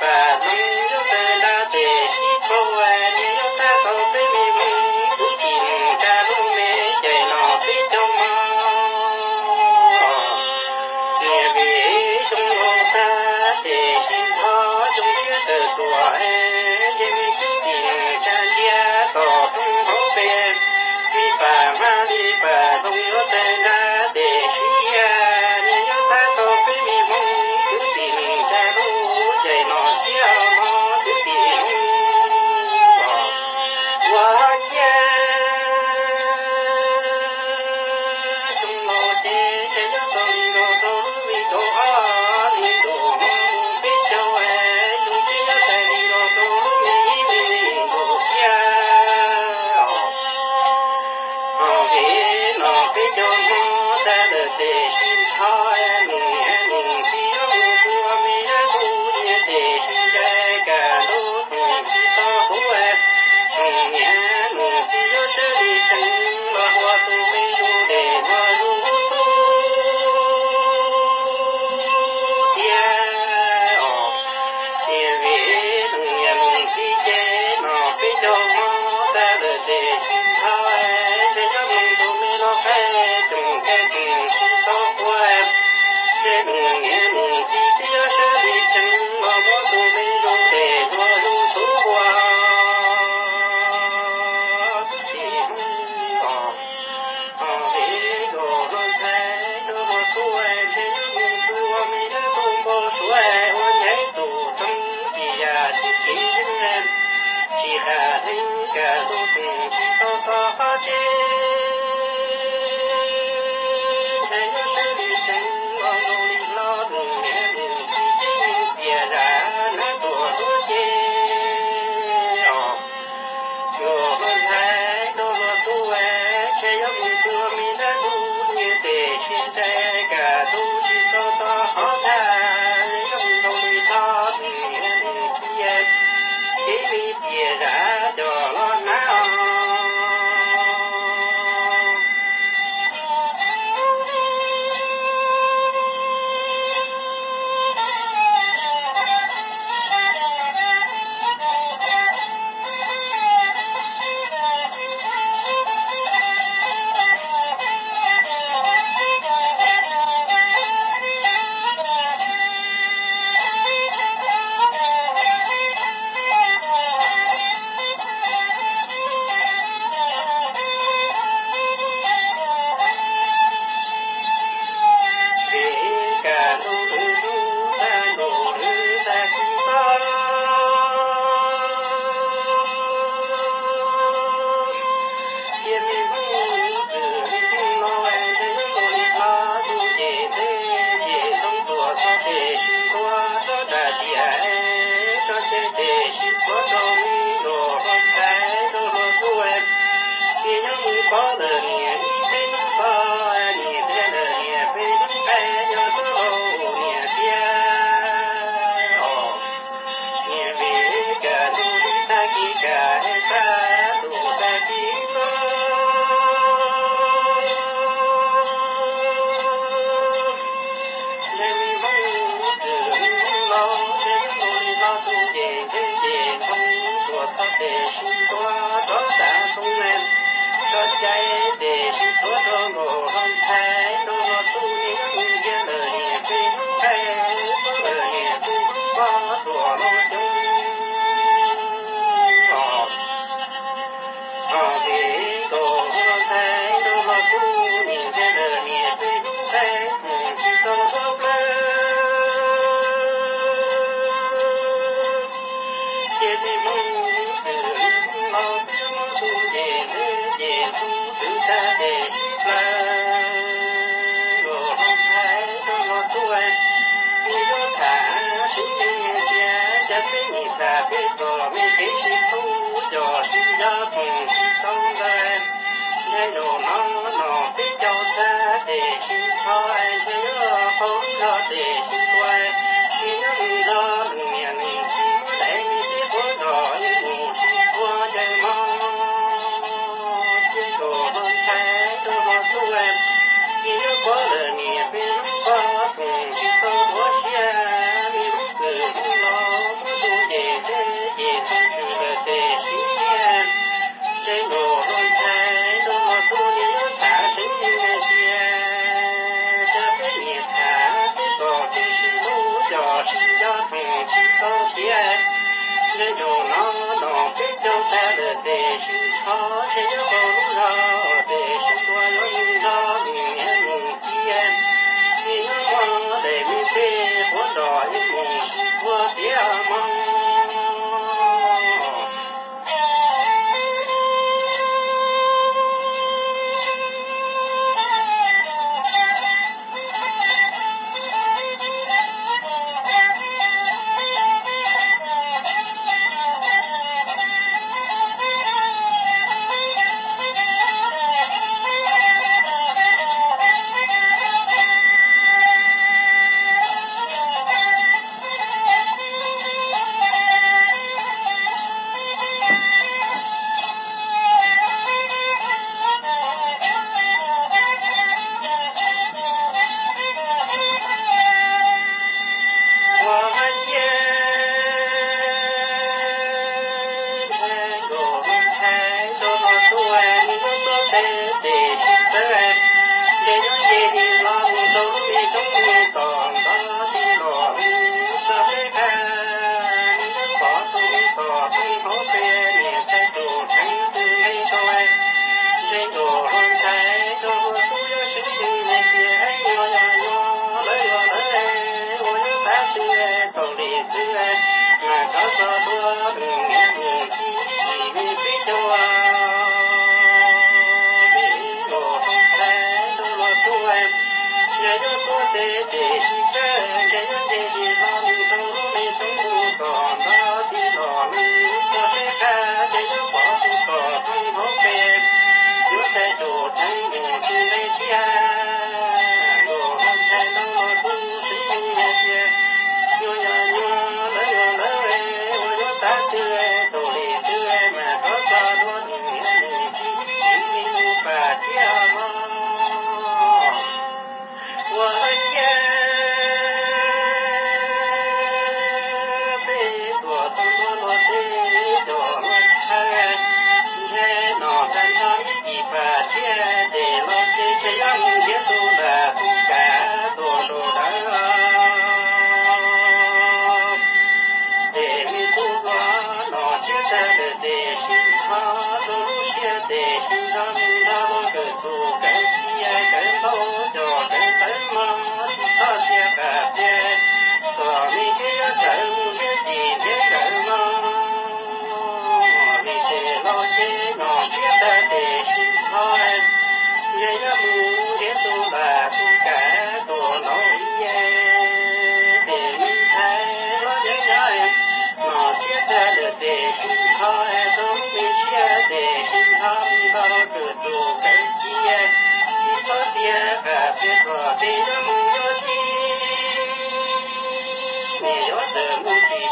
Pam Hmoob yuav tawg nrab tes sib thaub, niam yuav tab tau peb me Hmoob, kuv tsis mus tsa lub me cai no peb cov mog. Niam vim xyoo laus tag tes sib thov xyoo tshiab tawm tuaj, ntshe me kwv tij neej tsa ntsia tom roob hauv pes. Me pam hmab li pam Hmoob yuav tawg nrab tes sib, niam yuav tab tau peb me Hmoob, kuv tsis mus tsa lub cai no thiab mog, kuv tsis mus. Ua ciav xyoo laus ces ntshe yuav tau li nkaus rau lub me kaum ob li nkaus mog, peb caug xyoo ces yuav tau li nkaus rau lub me ib li nkaus thiab. Vim no peb cov Hmoob tag lawm tes sib thov, nws nws txiv yuav mus tua me dab ntub nyiaj tes sib ncaim kam ntub tus tsis tau huv. Nws niam nws txiv yuav sawv li tseev los ua tus me zoo tes ua lub tub tiag os. Tiam vim nws niam nws txiv ces no peb cov Hmoob tag lawm tes sib thov, ntshe yuav mus tus me los qaib tsoom kev tsis tau huv. Ntshe nws niam nws txiv tsis yuav sawv li tseev los muab tus me zoo tes ua lub tub ua tub tsis Hmoob os. Vim nkaus los ntxhais rau los tub, ntshe yuav mus tua me dab ntub npau suav ua ncaim tus roob tsis yam tsis kev yeeb, tsis qam heev kam tus tus tsis tau txog qhov tseeb. Ntshe yuav sawv li tseev los zoo li hlob, tus niam tus txiv ceeb tias zam nab tuam lub cev os. Nkaus los ntxhais rau los tub, ntshe yuav mus tua me dab ntub nyiaj tes sib ncaim kam tus tsis tau txog qhov thaj, yuav mus zoo li hlob, tus niam tus txiv ceeb li tias zam cov los nab os. Vim kaj ntug lwm hnub tag nkaus lwm tag kis tod, cia li hnub twg li hnub no, ntshe yuav nkaus li hlob tus nce ntej nce ntoo tuaj txog tes sib ntuav rov nram tiaj, tso tseg tes sib tuav rau me nraug hlob ntxhais rau hluas tub. Cia nyob mus pov lawm niam ib peb hnub pog, niam tiag lawm niam peb hnub nqaij, nyob rau laus niam tiag os. Niam vim kaj ntug li tag kis kaj, tag tus tag kis tod, ntshe me Hmoob twg los ntshe yuav nkaus li hlob tus nce ntej nce ntoo tuaj txog tes sib ntuav rov nram ntoo na, tso tseg tes sib tuav rau nraug hlob ntxhais rau hluas tub. Niam tiag lawm niam peb hnub nqaij, pog lawm niam peb hnub pog, tuaj los coob os. Vim nkaus hluas ntxhais rau hluas tub, niam tiag lawm niam peb hnub nqaij, mus tsis tau duab plawg. Cia li hnub twg li hnub no, peb muab tus nce ntej nce ntoo twv tag tes sib plawg. Nkaus hluas ntxhais rau hluas tub, nws yuav tham sib ntsib cia, cas peb nim tham peb txom me kev sib hlub, cov sib nco tsoom sib tau ntawd. Ntshe zaum no no peb caug tag tes sib tho, ntshe yuav qaug zog tes sib tua, ntshe yuav mus nrog nws niam nws txiv muab daim me txiv quav zos mus sib tua ntsej mog. Cia nkaus hluas ntxhais rau hluas tub, ntshe yuav pov lawm niam peb hnub pog, tsoom sib tau ua siab, me hnub twg hnub los Tau tias nyob nyob no no peb caug tag lawm tes sib ntsho, ntshe nyob rau lub zog tes sib tua yuav mus nrog nws niam mus txiv. Tsis nyob muaj daim me txej quav nroj yuav mus sib tua tiav mog. Ua hais tias ntshe nkaus ntxhais rau los tuaj, nws lub txoj teb tes sib tawb, ntshe nyob nce li los mus rau lub me roob me tom ntov ti los mus txog peb qab, nws pom tus me tom pheej hauv pes niam ntxhais tus kheev tus me rau. Ntshe nkaus hluas ntxhais rau hluas tub yuav seev xwm hais tias, Ib, nyuaj yog nyuaj, lawv yuav lawv, ua yuav tab twg tau li xwb, mas rov txog dua tus niam mus txiv, tsis li peb caug. Ntshe nkaus hluas ntxhais rau hluas tub, ntshe yuav tuaj teb tes sib tawb, ntshe yuav nce li los mus rau lub me roob mus tom ntov ti los mus txog peb qab, ntshe yuav pom tus tom pheej hauv pes, yuav txais tus kheev tus tsis nqe thiab. Nkaus hluas ntxhais rau hluas tub seev xwm hais tias, Nyuaj yog nyuaj, lawv yuav lawv, ua yuav tab twg tau li xwb, mas rov txog dua tus niam mus txiv, tsis li mus pam thiab los. Ua hais tias peb tuam tus hluas luag teb cov luag chaw, ntshe nom tag nrho ib cim pam thiab tes los ces ntshe yuav mus ntiav tus lam tus kav tuam saum dawm. Ces me tub hluas no siab tag lawm tes sib nrho rau lub siab tes sib nrho mus nrog luag kawm tus kawm cia kawm ntaub cov kawm ntawv mog, tsis txhob cia qam tias kom me thiab yuav txawm mus thiab tsis thiab nkawm mog. Vim ces los ces no siab tag tes sib nrho, ntshe yuav mus ntiav tus lam tus kav tuam no ib yam. Ces me ntxhais los nyob nyob, no siab tag lawm tes sib nrho, rau lub me siab tes sib nrho nrog kawm tus kawm cia, tsis txhob cia qam tias kom peb yuav mus yuav txiv, nim yuav txawm mus tsis